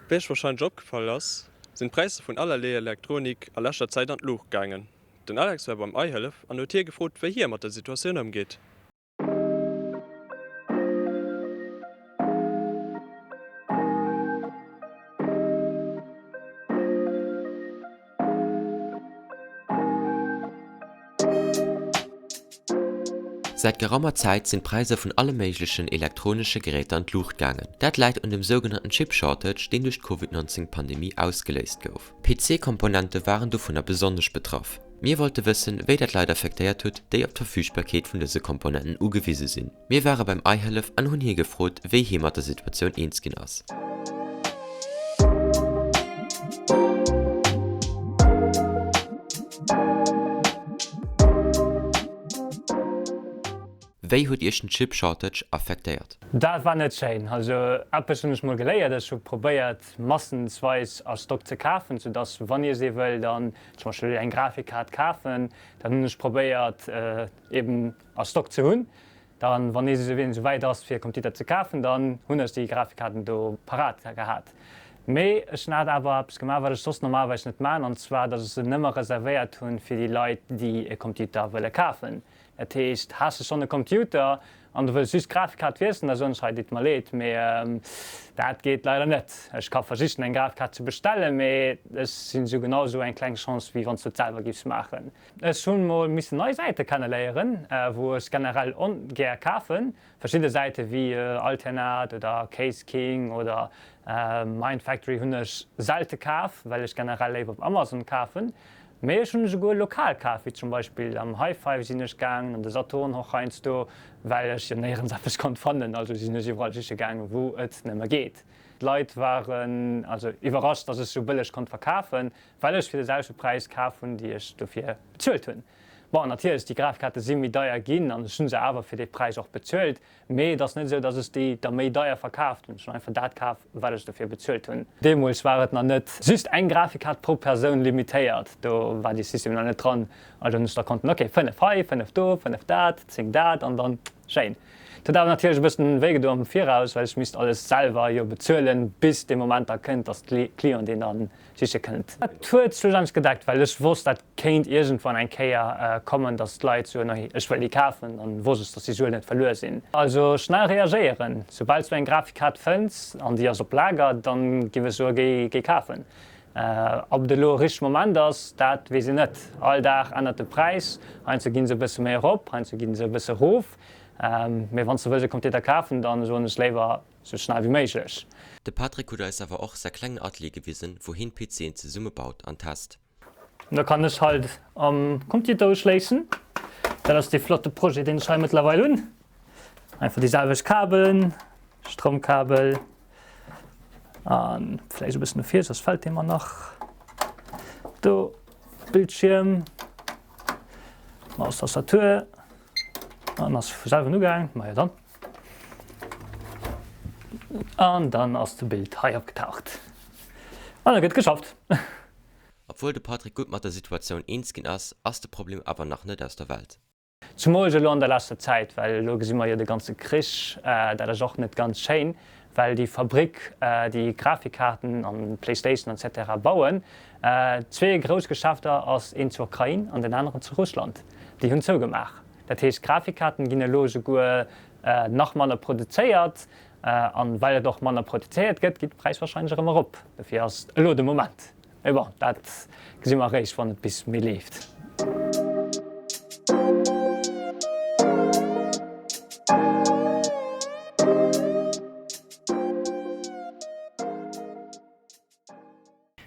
Wéi iech warscheinlech opgefall ass, sinn d'Präisser vun allerlee Elektronik a leschter Zäit an d'Luucht gaangen. Den Alex war beim Eihëllef an huet hie gefrot, wéi hie mat der Situatioun ëmgeet. Säit geraumer Zäit sinn d'Präisser vun alle méiglechen elektronesche Geräter an d'Luucht gaangen. Dat läit un dem sougenannten Chip Shortage, deen duerch d'Covid 19 Pandemie ausgeléist gouf. PC-Komponente waren dovunner besonnesch betraff. Mir wollte wëssen, wéi dat Leit affektéiert huet, déi op d'Verfügbarkeet vun dëse Komponenten ugewise sinn. Mir ware beim Eihëllef an hunn hie gefrot, wéi hie mat der Situatioun eens ginn ass. Wéi huet Iech den Chip Shortage affektéiert? Dat war net schéin. Also eppes hunn ech mol geléiert, ech hu probéiert massensweis a Stock ze kafen, sou dass wann iech ee wëll dann zum Beispill eng Grafikkaart kafen, dann hunn ech probéiert eben a Stock ze hunn, dann wann ee esou wäit ass fir e Computer ze kafen, dann hunn ech déi Grafikkaarten do parat gehat. Mee ech hunn hat awer eppes gemaach wat ech soss normalerweis net maan, an zwar dass ech se nëmme reservéiert hunn fir déi Leit déi e Computer wëlle kafen. Dat heescht, has de schonn e Computer an du wëlls just d'Grafikkaart wiesselen, da soen ech hei, deet mer leed, mee dat geet leider net. Ech ka versichen eng Grafikkaart ze bestellen, mee ech sinn esou genau esou eng kleng Chance wéi wann s du et selwer giffs maachen. Ech hunn mol missen nei Säite kenneléieren, wou ech generell ongär kafen. Verschidde Säite wéi Alternat oder Case King oder Mindfactory hunn ech selte kaf, well ech generell léiwer op Amazon kafen. Mee ech hunn esouguer lokal kaf, wéi zum Beispill am Hi-Five sinn ech gaangen, an de Saturn och heiansdo, well ech jo néierens eppes konnt fannen. Also sinn ech iwwerall siche gaangen, wou et nëmme geet. D'Leit waren also iwwerrascht, dass ech sou bëlleg konnt verkafen, Well ech fir de selwechte Präis kaf hunn, déi ech dofir bezuelt hunn. Bon, natierlech, déi Grafkaarte si méi deier ginn an ech hu se awer fir dee Präis och bezuelt, mee et ass net esou, datt ech déi da méi deier verkaaft hunn. Ech hunn einfach dat kaf, wat ech dofir bezuelt hunn. Deemools war et nach net just eng Grafikkaart pro Persoun limitéiert, do war dee System nach net dran. Also hunn ech da konnten, ok, 5 hei, 5 do, 5 dat, 10 dat an dann schéin. Et huet awer natierlech e bëssen wéi gedo am Viraus, well ech misst alles selwer jo bezuelen, bis dee Moment da kënnt, datt d'Clientë deen dann siche kënnt. Dat huet schlussendlech gedeckt, well ech wosst, dat kéint iergendwann eng Kéier kommen, datt d'Leit soen, oi, ech wëll déi kafen, dann wosst ech, datt déi Suen net verluer sinn. Also schnell reagéieren, soubal s du eng Grafikkaart fënns an déi ass op Lager, dann giff ech soe géi géi kafen. Ob et elo e richtege Moment ass, dat weess een net. All Dag ännert de Präis, heiansdo ginn se e bësse méi erop, heiansdo ginn se e bësse erof. Mee wann s de wëlls e Computer kafen, dann soen ech léiwer Sou schnell wéi méiglech. De Patrick huet eis awer och säi klengen Atelier gewisen, wou heen PCen zesumme baut an test. Da kann ech halt am Computer uschléissen. Dat ass dee flotte Projet deen ech hei mëttlerweil hunn. Einfach déi selwecht Kabelen, Stroumkabel an vläicht e bëssen no vir, soss fält dee mer nach. Do Bildschierm, Maus, Tastatur an ass vu selwen ugaang. Majo dann. An dann ass de Bild hei opgetaucht. An da gëtt geschafft. Obwuel de Patrick gutt mat der Situatioun eens ginn ass, ass de Problem awer nach net aus der Welt. Zumools elo an der leschter Zäit, well elo gesi mer jo de ganze Krich, dat ass och net ganz schéin, well déi Fabrik, déi Grafikkaarten an Playstation etc. Bauen, zwee grouss Geschäfter ass een zur Ukrain an den aneren zu Russland, déi hunn zougemaach. Dat heescht, Grafikkaarten ginn elo esouguer nach manner produzéiert. An well et och manner produzéiert gëtt, geet de Präis warscheinlech erëm erop. Dofir ass elo de Moment. Mee bon, dat gesi mer eréischt, wann et bis méi leeft.